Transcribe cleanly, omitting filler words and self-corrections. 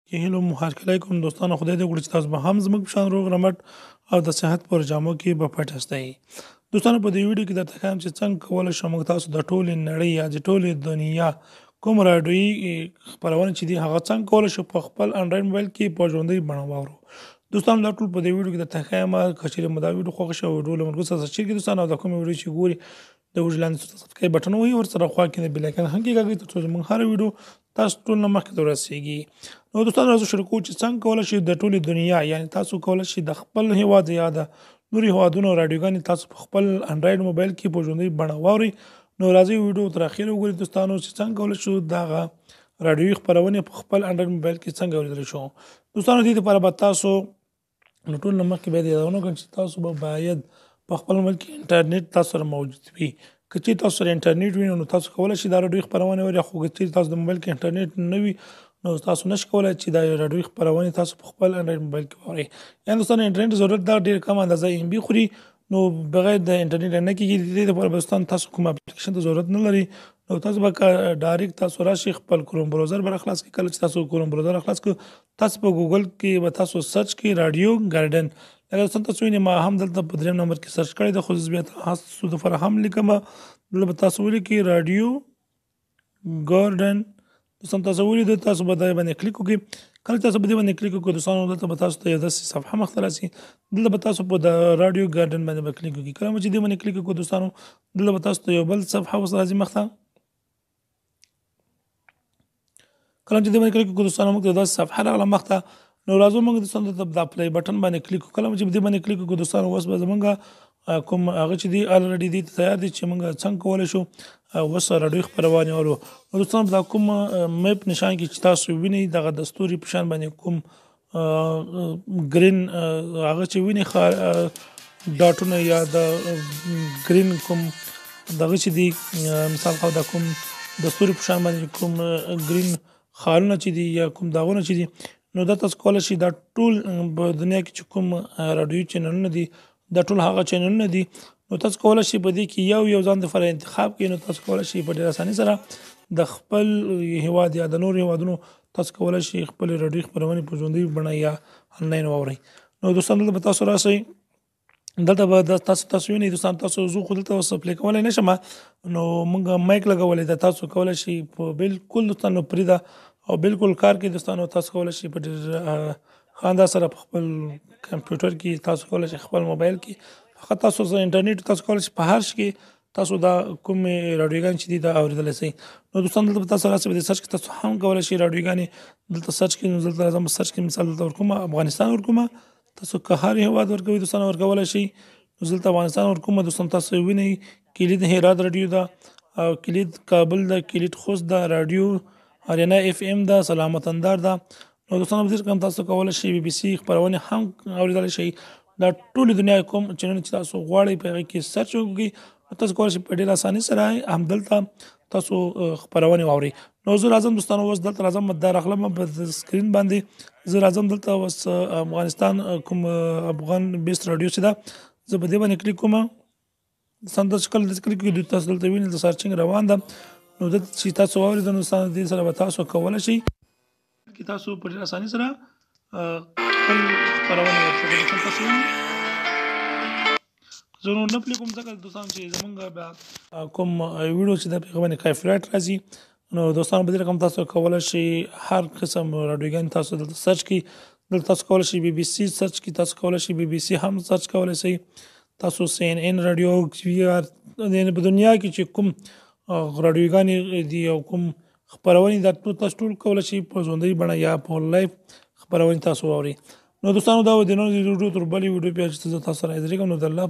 کې هیلو مو هرکلی کوم دوستانو. خدای دې وکړي چې تاسو به هم زموږ په شان روغ رمټ او د صحت پر جامو کې به پټ یاستئ. دوستانو، په دې ویډیو کې درته ښیم چې څنګه کولی شو موږ تاسو د ټولې نړۍ یا د ټولې دنیا کوم راډیويي خپرونې چې دي هغه څنګه کولی شو په خپل انډراید موبایل کې په ژوندۍ بڼه واورو. دوستانو، دا ټول په دې ویډیو کې درته ښیم. که چېرې مو دا ویډیو خوښه شوه، ویډیو له ملګرو سره شریک کړئ دوستانو، او د کومې ویډیو چې ګوري د ویډیو لاندې سبسکرایب بټن وهي، ورسره خوا کې د بیل آیکن هم کېکاږئ تر څو زموږ هره ویډیو تاسو ټول نه مخکې ته ورسېږي. نو دوستانو، راځو شروع کوو چې څنګه کولی شئ د ټولې دنیا، یعنې تاسو کولی شئ د خپل هېواد یا د نورو هېوادونو راډیوګانې تاسو په خپل انډراید موبایل کې په ژوندۍ بڼه واورئ. نو راځئ ویډیو تر اخره وګورئ دوستانو چې څنګه کولی شو دغه راډیويي خپرونې په خپل انډراید موبایل کې څنګه اورېدلی شو. دوستانو، دې لپاره به تاسو نو ټول نه مخکې باید یادونه وکړم چې تاسو به باید په خپل موبایل کې انټرنیټ تاسو سره موجود وي. که چېرې تاسو سره انټرنیټ وي نو تاسو کولی شئ دا راډیويي خپرونې واورئ، خو که چېرې تاسو د موبایل کې انټرنیټ نه وي نو تاسو نشئ کولی چې دا راډیويي خپرونې تاسو په خپل انډراید موبایل کې واورئ. یعنې دوستانو، انټرنیټ ضرورت دا ډېر کم اندازه ایم بي خوري، نو بغیر د انټرنیټ نه کېږي. د دې لپاره به دوستان تاسو کوم اپلیکیشن ته ضرورت نه لري. نو تاسو به ډایرکټ تاسو راشئ خپل کروم براوزر به راخلاص کړئ. کله چې تاسو کروم براوزر راخلاص کړئ، تاسو په ګوګل کې به تاسو سرچ کړئ راډیو ګارډن. لکه دوستان تاسو وینئ ما هم دلته په دریم نمبر کې سرچ کړی دی، خو زه بیا تاسو دپاره هم لیکم. دلته به تاسو ولیکئ راډیو ګارډن. دوستان تاسو ولیدل، تاسو به دا باندې کلیک وکړئ. کله چې تاسو په دې باندې کلیک وکړئ دوستانو، دلته به تاسو ته یو داسې صفحه مخته راسي. دلته به تاسو په د راډیو ګارډن باندې به کلیک وکړئ. کله چې دې باندې کلیک وکړو دوستانو، دلته به تاسو ته یو بل صفحه اوس راځي مخته. کله چې دې باندې کلیک وکړو دوستانو، موږ ته داسې صفحه راغله مخته. نو راځو موږ دوستانو ته دا پلی بټن باندې کلیک وکړو. کله چې دې باندې کلیک وکړو دوستانو، اوس به زموږ کوم هغه چې دی الریډي دی تیار دی چې موږ څنګه کولی شو اوس راډیو خپرونې واورو. نو دوستانو، دا کوم میپ نشان کې چې تاسو وینئ دغه د ستوري په شان باندې کوم ګرین هغه چې وینئ ډاټونه یا د ګرین کوم دغه چې دی، مثال خو دا کوم د ستوري په شان باندې کوم ګرین خالونه چې دي یا کوم داغونه چې دي، نو دا تاسو کولی شئ دا ټول په دنیا کې چې کوم راډیويي چینلونه دي دا ټول هغه چینلونه دي. نو تاسو کولی شئ په دې کې یو یو ځان دپاره انتخاب کړئ. نو تاسو کولی شئ په ډېره اسانۍ سره د خپل هېواد یا د نورو هېوادونو تاسو کولی شئ خپلې راډیويي خپرونې په ژوندۍ بڼه یا انلاین واورئ. نو دوستان، دلته به تاسو راسئ، دلته به تاسو وینئ دوستان، تاسو زه خو دلته اوس پلی کولی نه شم، نو موږ مایک لګولی دی. تاسو کولی شئ په بالکل دوستانو پرې ده او بالکل کار کوي دوستانو. تاسو کولی شئ په ډېر ښه انداز سره په خپل کمپیوټر کې، تاسو کولی شئ خپل موبایل کې، فقط تاسو سره انټرنیټ، تاسو کولی شئ په هر شي کې تاسو دا کومې راډیوګانې چې دي دا اورېدلی شئ. نو دوستان، دلته به تاسو راسئ په دې سرچ کې تاسو هم کولی شئ راډیوګانې دلته سرچ کړئ. نو دلته راځم سرچ کې مثال دلته ورکوم، افغانستان ورکوم. تاسو که هر هېواد ورکوئ دوستان ورکولی شئ. نو زه دلته افغانستان ورکوم دوستان. تاسو وینئ کلید هرات راډیو ده، او کلید کابل ده، کلید خوست ده، راډیو اریانا اف ام ده، سلام وطندار ده. نو دوستانو، په دې رقم تاسو کولی شئ بي بي سي خپرونې هم اورېدلی شئ. دا ټولې دنیا کوم چینلونه چې تاسو غواړئ په هغې کې سرچ وکړئ، نو تاسو کولی شئ په ډېره اسانۍ سره همدلته تاسو خپرونې واورئ. نو زه راځم دوستانو، اوس دلته راځم، دا راغلم په سکرین باندې. زه راځم دلته اوس افغانستان کوم افغان بیس راډیو چې ده، زه په دې باندې کلیک کوم. دوستان، تاسو کله داسې کلیک کړئ، تاسو دلته وینئ د سرچینګ روان ده. نو دلته چې تاسو واورېدل نو دوستانو، دې سره به تاسو کولی شئ کې تاسو په ډېره اسانۍ سره خپل خپرونې ورکړئ. دوستان تاسو وینئ زه نور نه پلي کوم، ځکه دوستان چې زمونږ بیا کوم ویډیو چې ده په هغه باندې کاپي راځي. نو دوستانو، په دې رقم تاسو کولی شئ هر قسم راډیوګانې تاسو دلته سرچ کړئ. دلته تاسو کولی شئ بي بي سي سرچ کړئ، تاسو کولی شئ بي بي سي هم سرچ کولی شئ، تاسو سي ان ان راډیو، یعنې په دنیا کې چې کوم راډیوګانې دي او کوم خپرونې دا ټول تاسو ټول کولی شئ په ژوندۍ بڼه یا په لایف خپرونې تاسو واورئ. نو دوستانو، دا و د نن ویډیو، تر بلې ویډیو بیا چې زه تاسو سره حاضرېږم. نو د الله